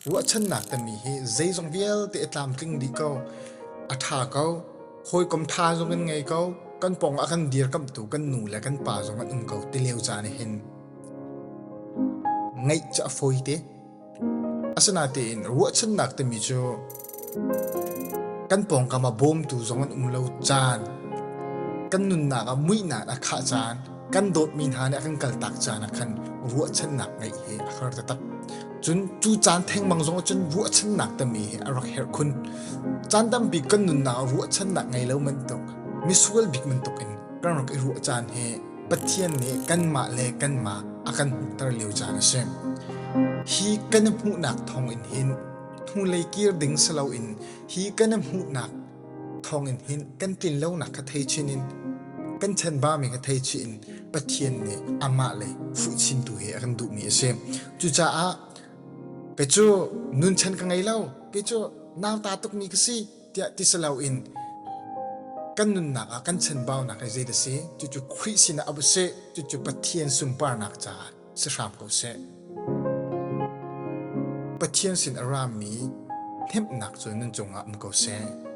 Ruahchannak timi hi zeizong vialte a tlamtling dih ko, a ṭha ko, hawikom ṭha zong kan ngei ko, kan pawng ah kan dirkamhtu kan nu le kan pa zong an um ko ti lio caan ah hin ngaih cu a fawi te. Asinain ruahchannak timi cu kan pawngkam ah bawmtu zong an um lo caan, kan nunnak ah muihnak a khah caan, kan dawtmi hna nih a kan kaltak caan ah khan ruahchannak ngeih hi a har taktak. Cun cu caan thengmang zong ah cun ruahchannak timi hi a rak herh khun. Caan tampi kan nunnak ah ruahchannak ngei lo bantuk, misual bik bantuk in kan rak i ruah caan hi Pathian nih kanmah le kanmah a kan hmuhter lio caan a si. Hi kan i hmuhnak thawngin hin hnulei kir ding si loin hi kan i hmuhnak thawngin hin kan tlinlonak kha thei chin in kan chanbami kha thei chih in Pathian nih amah lei fuh chintu hi a kan duhmi a si. Cucaah kei cu nunchan ka ngei lo, kei cu nauta tukmi ka si tiah ti si loin kan nunnak ah kan chanbaunak hi zeidah a si? Cucu Khrih sinah a si, cucu Pathian sunparnak caah si hram ko seh. Pathian sin a rami hnemhnak cu nan cungah um ko seh.